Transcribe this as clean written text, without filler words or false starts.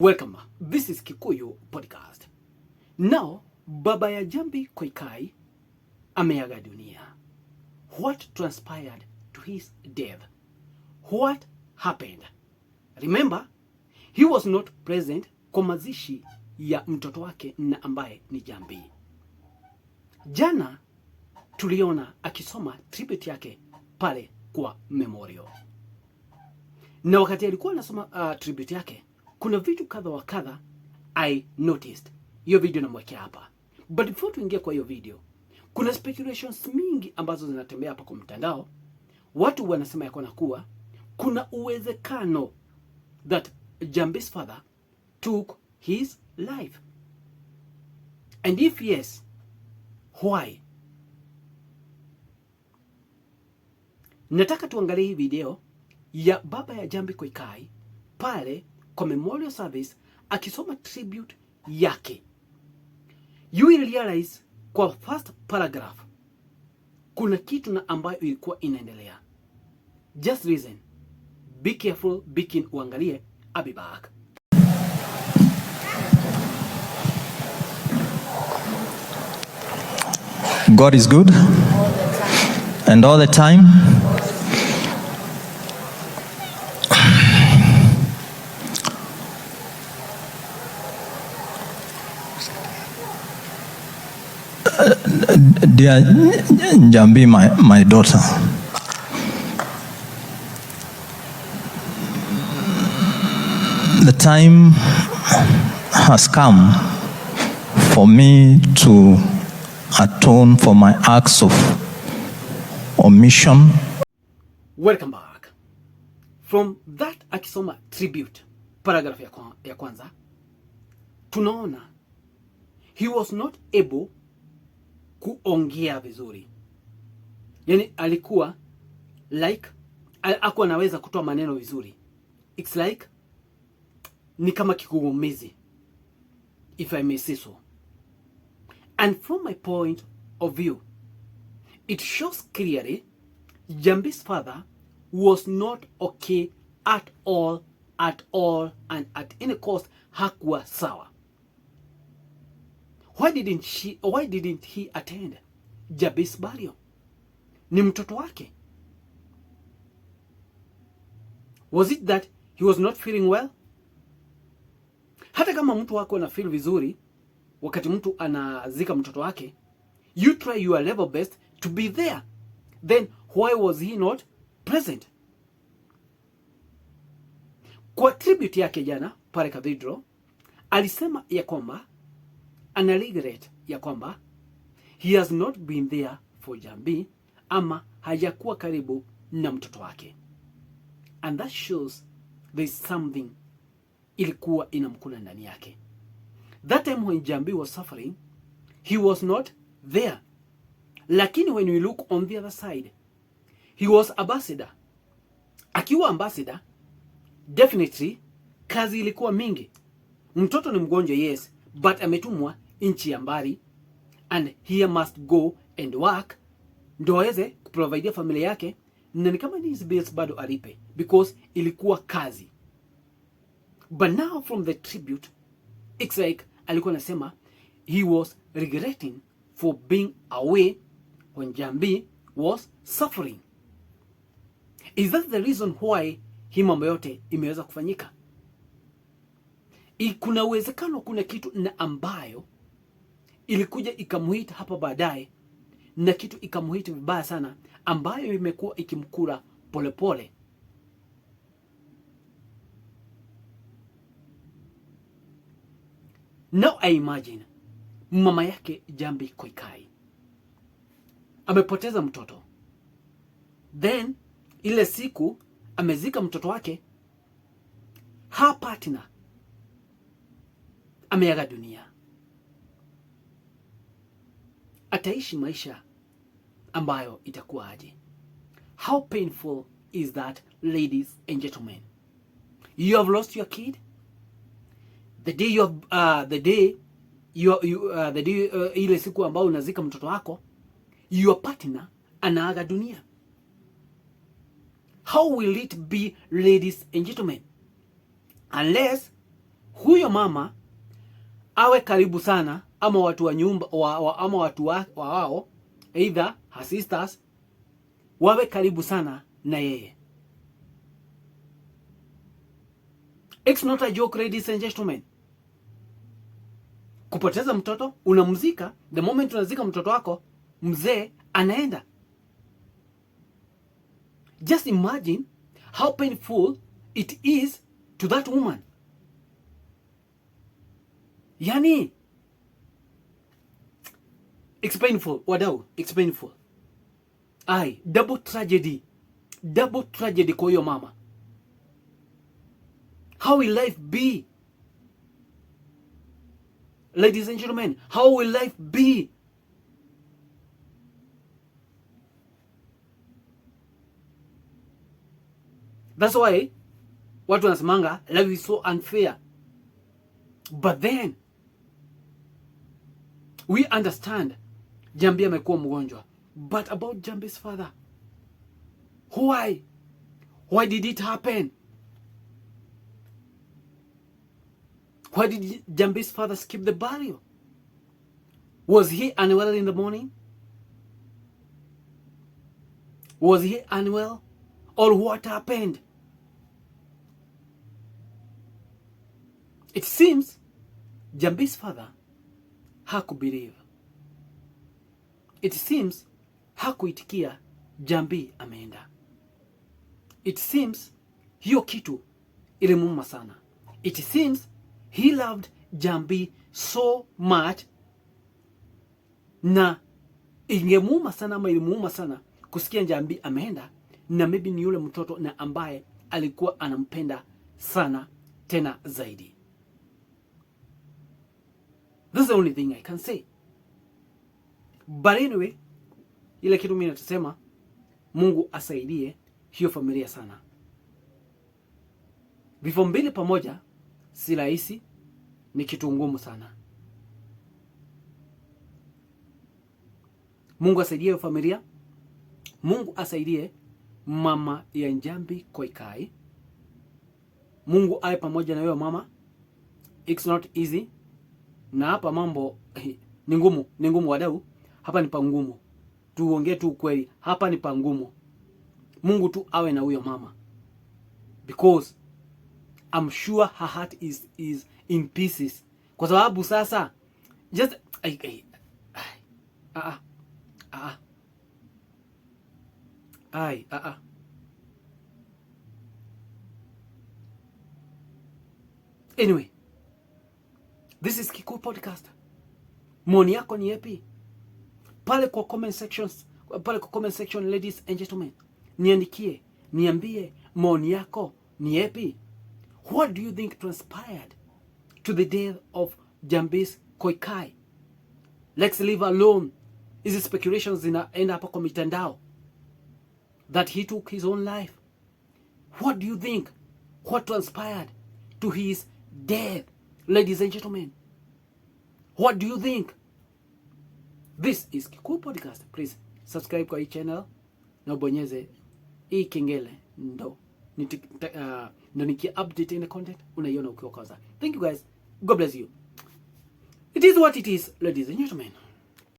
Welcome. This is Kikuyu Podcast. Now, baba ya Njambi Koikai ameaga dunia. What transpired to his death? What happened? Remember, he was not present kwa mazishi ya mtoto wake na ambaye ni Njambi. Jana tuliona akisoma tribute yake pale kwa memorial, na wakati alikuwa anasoma tribute yake kuna vitu kadha wa kadha I noticed. Hiyo video namwekea hapa, but before tuingie kwa hiyo video, kuna speculations mingi ambazo zinatembea hapa kwa mtandao. Watu wanasema ya kuwa kuna uwezekano that Njambi's father took his life, and if yes, why? Nataka tuangalie hii video ya baba ya Njambi Koikai pale kwa memorial service akisoma tribute yake. You will realize kwa first paragraph kuna kitu na ambayo ilikuwa inaendelea. Just listen. Be careful, be keen, uangalie. I'll be back. God is good and all the time. Dear Njambi, my daughter, the time has come for me to atone for my acts of omission. Welcome back. From that akisoma tribute paragraph ya kwanza tunaona he was not able kuongea vizuri, yani alikuwa like hakuwa anaweza kutoa maneno vizuri. It's like ni kama kigugumizi, if I may say so. And from my point of view, it shows clearly Njambi's father was not okay at all, at all, and at any cost hakuwa sawa. Why didn't he attend Njambi's burial? Ni mtoto wake. Was it that he was not feeling well? Hata kama mtu wako ana feel vizuri wakati mtu anazika mtoto wake, you try your level best to be there. Then why was he not present? Kwa tribute yake jana pale Cathedral alisema ya kwamba ana regret ya kwamba he has not been there for Njambi ama hajakuwa karibu na mtoto wake, and that shows there is something ilikuwa inamkula ndani yake. That time when Njambi was suffering he was not there, lakini when we look on the other side he was ambassador. Akiwa ambassador, definitely kazi ilikuwa mingi. Mtoto ni mgonjwa, yes, but ametumwa nchi ya mbali and he must go and work ndo aweze kuprovidea familia yake, na ni kama hizi bills bado alipe because ilikuwa kazi. But now from the tribute it's like alikuwa anasema he was regretting for being away when Njambi was suffering. Is that the reason why hii mambo yote imeweza kufanyika? Kuna uwezekano kuna kitu na ambayo ilikuja ikamuhita hapa baadaye, na kitu ikamuhita vibaya sana, ambayo imekuwa ikimkula polepole. Now I imagine mama yake Njambi Koikai amepoteza mtoto, then ile siku amezika mtoto wake, her partner ameaga dunia. Ataishi maisha ambayo itakuwa aje? How painful is that, ladies and gentlemen? You have lost your kid. The day you have, the day you, you, the day, ile siku ambayo unazika mtoto wako, your partner anaaga dunia. How will it be, ladies and gentlemen? Unless Huyo mama awe karibu sana ama watu wa nyumba ama watu wa wao, either her sisters wawe karibu sana na yeye. It's not a joke, ladies and gentlemen. Kupoteza mtoto, unamzika, the moment unazika mtoto wako, mzee anaenda. Just imagine how painful it is to that woman. Yani, it's painful, wadau, it's painful. Ai, double tragedy. Double tragedy kwa hiyo mama. How will life be? Ladies and gentlemen, how will life be? That's why watu wanasemanga life is so unfair. But then we understand Njambi amekuwa mgonjwa. But about Njambi's father, why? Why did it happen? Why did Njambi's father skip the burial? Was he unwell in the morning? Was he unwell? Or what happened? It seems Njambi's father hakubelieve. It seems hakuitikia Njambi ameenda. It seems hiyo kitu ilimuuma sana. It seems he loved Njambi so much, na ingemuuma sana ama ilimuuma sana kusikia Njambi ameenda, na maybe ni yule mtoto na ambaye alikuwa anampenda sana tena zaidi. This is the only thing I can say. But anyway, ile kitu mimi natasema, Mungu asaidie hiyo familia sana. Vifo mbili pamoja si rahisi, ni kitu ngumu sana. Mungu asaidie hiyo familia. Mungu asaidie mama ya Njambi Koikai. Mungu awe pamoja na huyo mama. It's not easy. Na hapa mambo ni ngumu, ni ngumu wadau. Hapa ni pangumu. Tuongee tu ukweli, hapa ni pangumu. Mungu tu awe na huyo mama, because I'm sure her heart is in pieces, kwa sababu sasa just ay, ay, ay, ah, ah, ay, ah, ah. Anyway, this is Kikuyu Podcast. Maoni yako ni yapi? Pale kwa comment sections, pale kwa comment section, ladies and gentlemen, niandikie, niambie maoni yako ni yapi? What do you think transpired to the death of Njambi's Koikai? Let's leave alone hizi speculations zinaenda hapa kwa mitandao that he took his own life. What do you think? What transpired to his death, ladies and gentlemen? What do you think? This is Kikuyu Podcast. Please subscribe kwa hii channel na ubonyeze hii kengele ndo niki update any content unaiona ukiwa kwanza. Thank you guys. God bless you. It is what it is, ladies and gentlemen.